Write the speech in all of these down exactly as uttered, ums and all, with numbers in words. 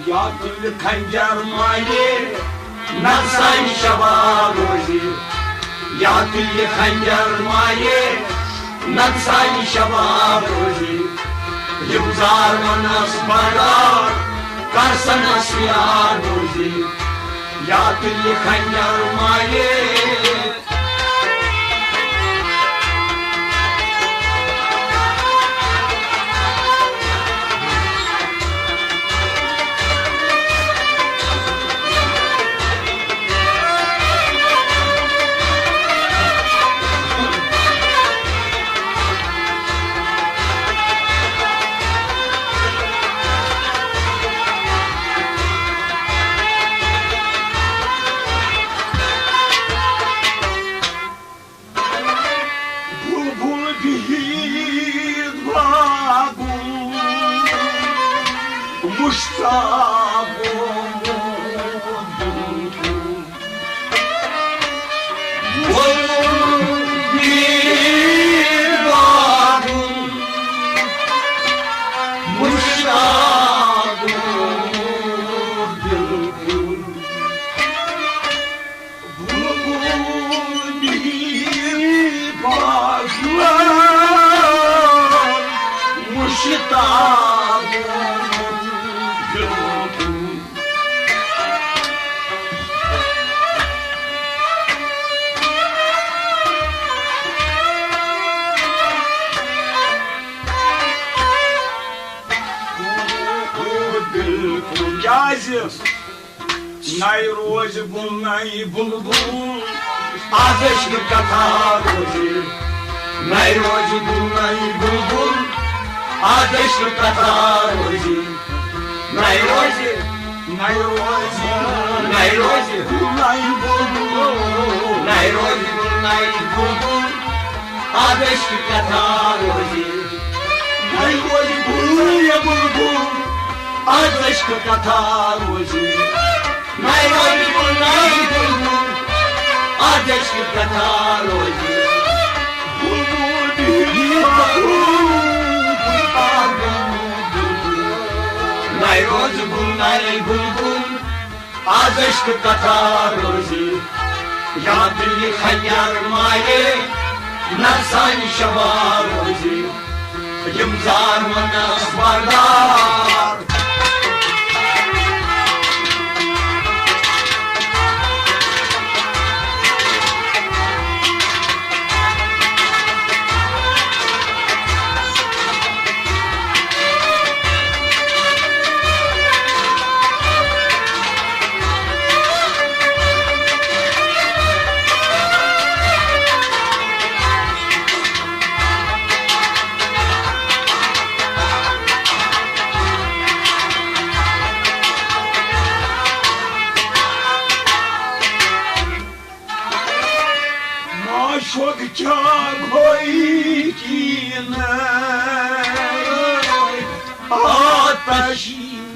یا تُلہِ خنجر مایہِ، نتہٕ سانہِ شباب روزِ۔ یا تُلہِ خنجر مایہِ، نتہٕ سانہِ شباب روزِ۔ یِم زار ونس بردار، کر سنس یار روزِ۔ یا تُلہِ خنجر مایہِ۔ بلبل بِہِتھ باغُن مُشتاق گوٚمُت بِلکُل۔ بلبل بِہِتھ باغُن مُشتاق گوٚمُت بِلکُل۔ بلبل بی پاگل مشتاق بلبل۔ کیازِ؟ نَے روزِ گُل نَے بُلبُل، آز عشق کتھا روزِ۔ نَے روزِ گُل نَے بُلبُل، آز عشق کتھا روزِ۔ نَے روزِ، نَے روزِ، نَے روزِ گُل نَے بُلبُل، نَے روزِ گُل نَے بُلبُل، آز عشق کتھا روزِ۔ نَے روزِ گُل نَے بُلبُل، آز عشق کتھا روزِ۔ نَے روزِ گُل نَے بُلبُل، آز عشق کتھا روزِ۔ بُلبُل بِہِتھ باغُن مُشتاق گوٚمُت بِلکُل۔ نَے روزِ گُل نَے بُلبُل، آز عشق کتھا روزِ۔ یا دِلہِ خنجر مارے، نہ سانہِ شباب روزِ۔ یِم زار ونس بردار۔ معشوق کیا گوئی کی نہ آتش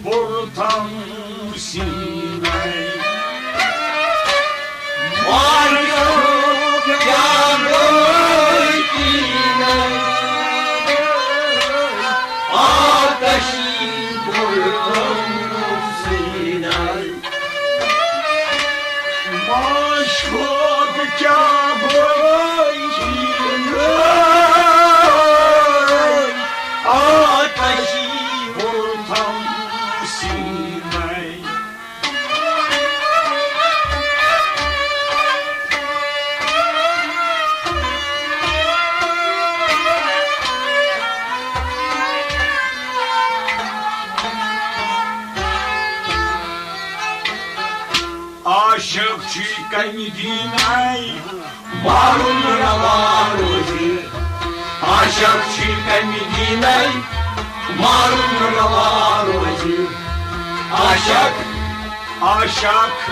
برتم سینہ۔ معشوق کیا گوئی کی نہ آتش برتم سینہ۔ معشوق کیا گوئی آتشی برتم سینہ۔ عاشق چھی کمہِ دینَے مارُن روا روزِ۔ عاشق چھی کمہِ دینَے مارُن روا روزِ۔ عاشق، عاشق،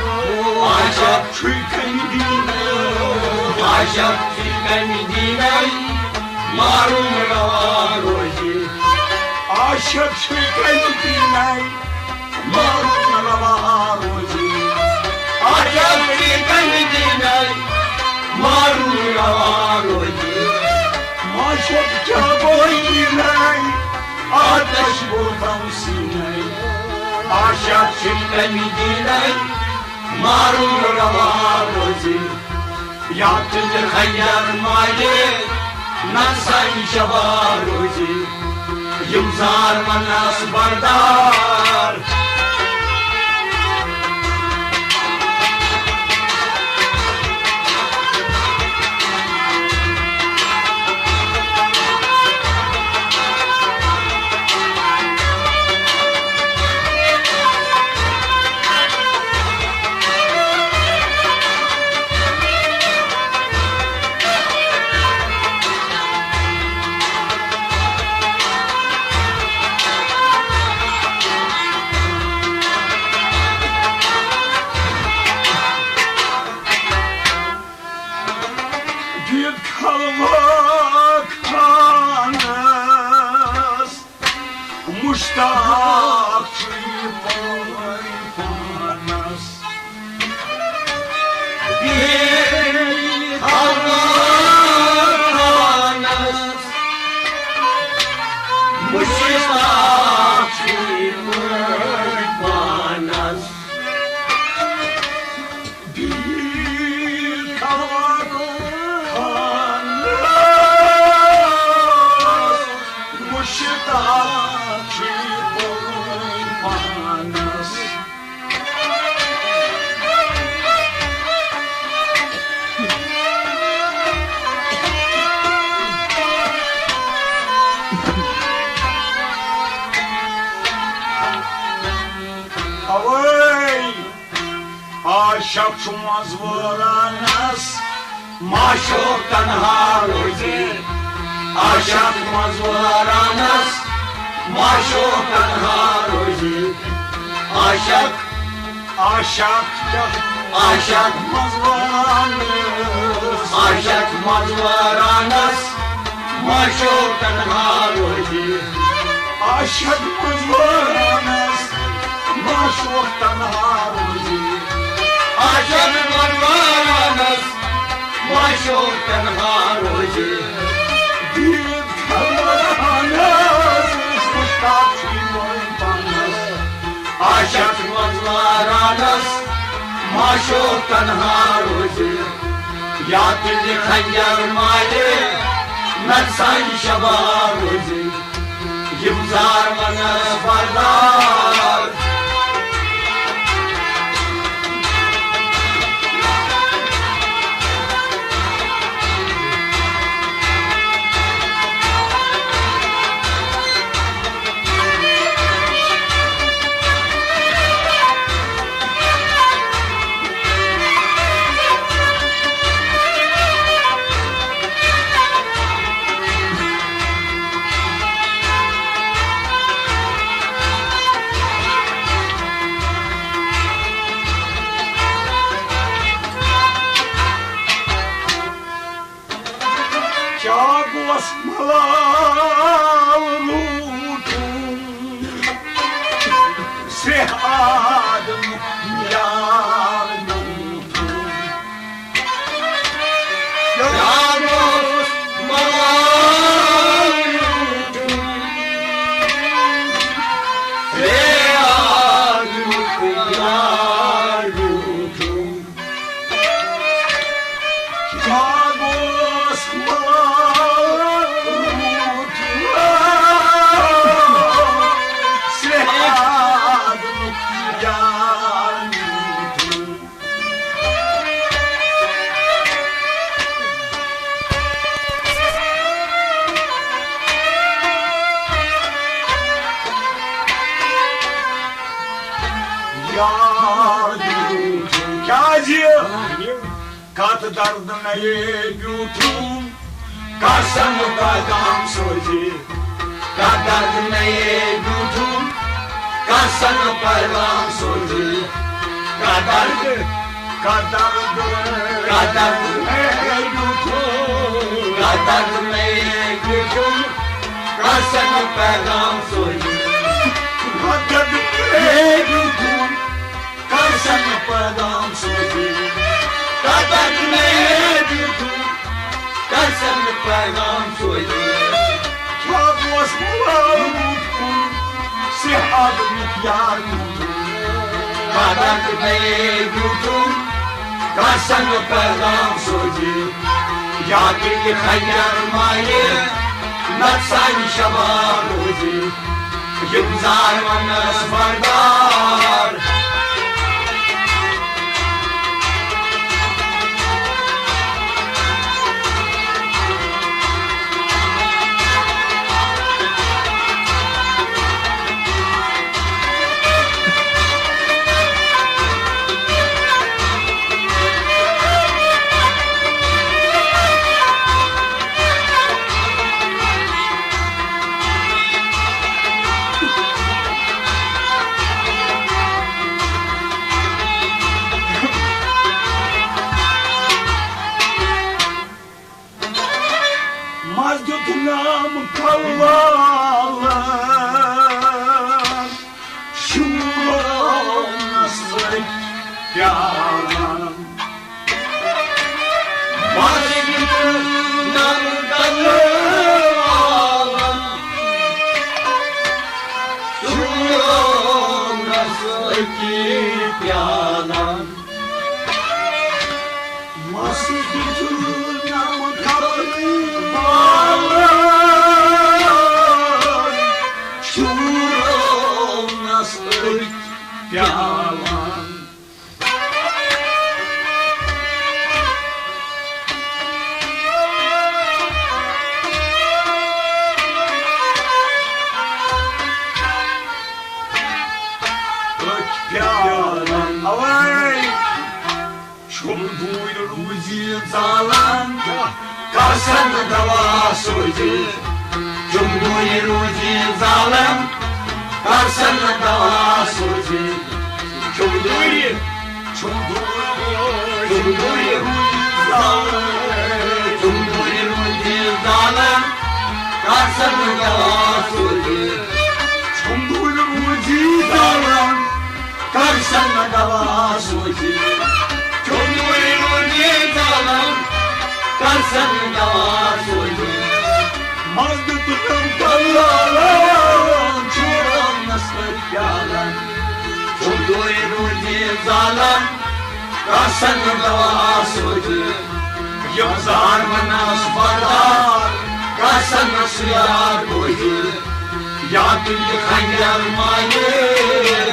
عاشق چھی کمہِ دینَے، عاشق چھی کمہِ دینَے مارُن روا روزِ۔ عاشق چھی کمہِ دینَے مارُن روا روزِ۔ عاشق چھی کمہِ دینَے مارُن روا روزِ۔ معشوق کیا گوئی نَے آتش برتم سینہ۔ عاشق چھِ کمہِ دیٖنَے مارُن روا روزِ۔ یا تُلہِ خنجر مالہِ نہ سانہِ شباب روزِ۔ یِم زار ونس بردار۔ دِتھ خلوت خانس مشتاق چھُ یہِ پٲنۍ پانس۔ دِتھ خلوت خانس مشتاق چھُ یہِ پٲنۍ پانس۔ مشتاق چھُ پنُن پانس۔ اوے عاشق چھُ منٛز وٲرانس، معشوق تنہا روزِ۔ عاشق منٛز وٲرانس، معشوق تنہا روزِ۔ عاشق، عاشق کیٛاہ؟ عاشق منٛز وٲرانس، عاشق منٛز وٲرانس، معشوق تنہا روزِ۔ عاشق منٛز وٲرانس، معشوق تنہا روزِ۔ عاشق منٛز وٲرانس، معشوق تنہا روزِ۔ دید خبر ہانس، مشتاق چھُ یِمن پانس۔ عاشق منٛز وٲرانس، معشوق تنہا روزِ۔ یا تُلہِ خنجر مالہِ نہ سانہِ شباب روزِ۔ یِم زار ونس بردار۔ کیٛاہ گوٚژھ ملال روٗٹھُن، سرٛیٚہہ آدمُک یار روٗٹھُن۔ کیٛاہ گوٚژھ ملال روٗٹھُن، سرٛیٚہہ آدمُک یار روٗٹھُن۔ یار کیٛازِ؟ کتھ درد نَیے بیوٗٹھُم، کَس سنگ پیغام سوزِ۔ کتھ درد نَیے بیوٗٹھُم، کَس سنگ پیغام سوزِ۔ کتھ درد، کتھ درد، کتھ درد نَیے بیوٗٹھُم، کتھ درد نَیے بیوٗٹھُم، کَس سنگ پیغام سوزِ۔ کتھ درد نَیے بیوٗٹھُم، کَس سنگ پیغام سوزِ۔ کتھ درد نَیے بیوٗٹھُم، کَس سنگ پیغام سوزِ۔ کیٛاہ گوٚژھ ملال روٗٹھُن، سرٛیٚہہ آدمُک یار روٗٹھُن۔ اگر نَے بیوٗٹھُم، کر سنگ پیغام سوزِ۔ یا تیٚلہِ خنجر مارِ، نتہٕ سانہِ شباب روزِ۔ یِم زار ونس بردار۔ مَس دیُت نام کلوالن، شوٗرونس سۭتۍ پیالن۔ مَس دیُت نام کلوالن، شوٗرونس سۭتۍ پیالن۔ مَس دیُت نام کلوالن، شوٗرونس سۭتۍ پیالن۔ أتھۍ پیالن۔ اوے۔ چھُم دوٗرِ روٗزی زالان، کر سن دوا سوزِ۔ چھُم دوٗرِ روٗزی زالان، کر سن دوا سوزِ۔ چھُم دوٗرِ، چھُم دوٗرِ، چھُم دوٗرِ روٗزی زالان، چھُم دوٗرِ روٗزی زالان، کر سن دوا سوزِ۔ چھُم دوٗرِ روٗزی زالان، کر سن دوا سوزِ۔ چھُم دوٗرِ روٗزی زالان، کر سن دوا سوزِ۔ مَس دیُت نام کلوالن، شوٗرونس سۭتۍ پیالن۔ چھُم دوٗرِ روٗزی زالان، کر سن دوا سوزِ۔ یِم زار ونس بردار، کر سن یار روزِ۔ یا تُلہِ خنجر مایہِ۔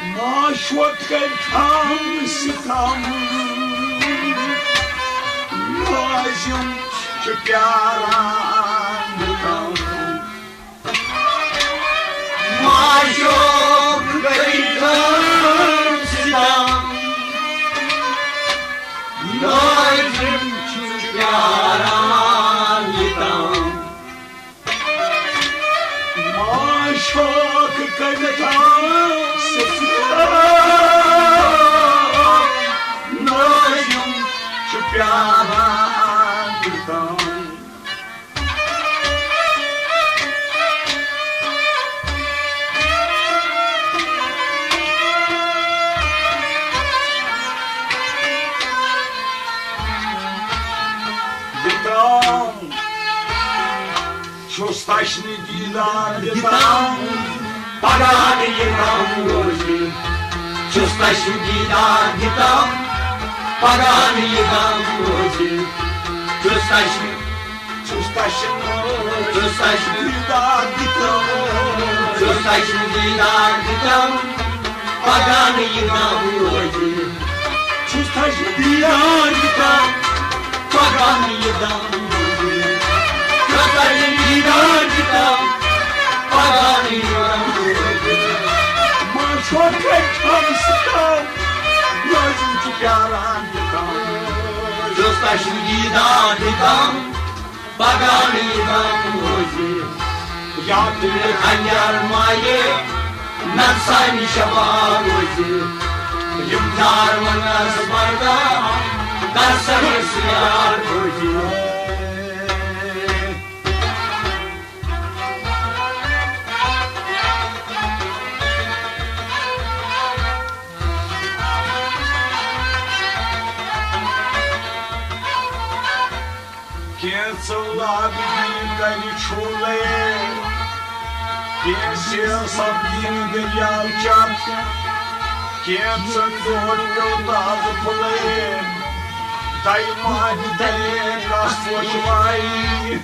معشوق کٔرۍ تھم ستم، ناظم چھُ پیاران یوتام۔ معشوق کٔرۍ تھم ستم، ناظم چھُ پیاران یوتام۔ معشوق کٔرۍ تھم ستم، ناظم چھُ پیاران یوتام۔ یوتام چھُس تشنہٕ دیٖدار دِتام، پگاہ نہٕ یوتام روزِ۔ چھُس تشنہٕ دیٖدار دِتام، پگاہ نہٕ یوتام روزِ۔ چھُس تشنہٕ، چھُس تشنہٕ، چھُس تشنہٕ دیٖدار دِتام، چھُس تشنہٕ دیٖدار دِتام، پگاہ نہٕ یوتام روزِ۔ چھُس تشنہٕ دیٖدار دِتام، پگاہ نہٕ یوتام روزِ۔ چھُس تشنہٕ دیٖدار دِتام، پگاہ نہٕ یوتام روزِ۔ معشوق کٔرۍ تھم ستم، ناظم چھُ پیاران یوتام۔ چھُس تشنہٕ دیٖدار دِتام، پگاہ یی غم روزِ، یا تُلہِ خنجر مایہِ، نتہٕ سانہِ شباب روزِ۔ یِم جار ونس بردار، دستس یار روزِ۔ کینٛژن لاگہٕ دِنۍ کنہِ چھولے، کینٛژن سبزی دٔریاو چت، کینٛژن دۄہن پیوٚو تازٕ پھُلے، دَیہِ ماجہِ دَیہِ کس پوشہٕ وایہِ۔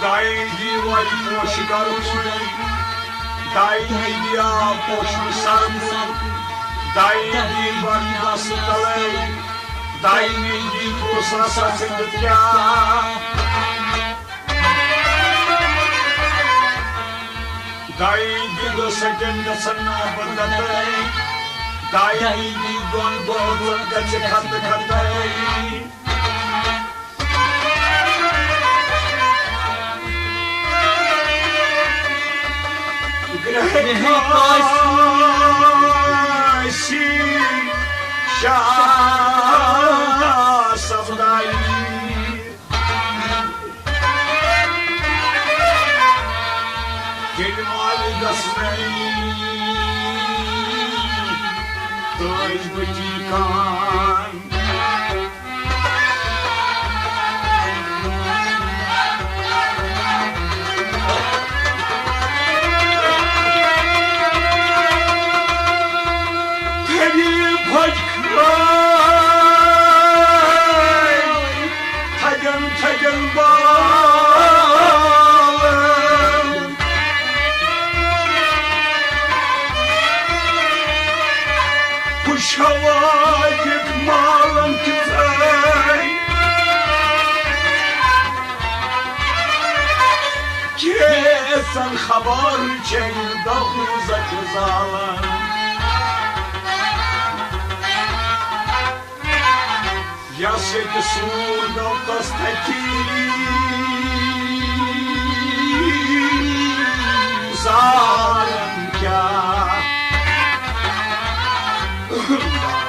دایہِ دی وۄنۍ پوشہٕ گرٕ کُے، دایہِ دی آب پوشہٕ سر کُے، دایہِ دی بردس تلے، دایہِ دی پوسا سا ژھٕنِتھ کیٛاہ؟ دایہِ دی سٹٮ۪ن گژھن نا بہٕ دتَے، دایہِ دی دۄن دۄہن گژھِ کھتہٕ کھتَے۔ گرٛہہِ کٲنٛسہِ شاہ سپداوِ۔ ییٚلہِ مالہِ گژھنَے تٲج بٔتی کان۔ تھدِ پھۄچہِ کھرٛاے، تھدٮ۪ن تھدٮ۪ن بالن۔ خوشوا دِتھ مالن تِژھے۔ کیژن خبر چھے دۄہ زچہِ زالن۔ یس ییٚتہِ سوٗر گوٚو تس تھکی۔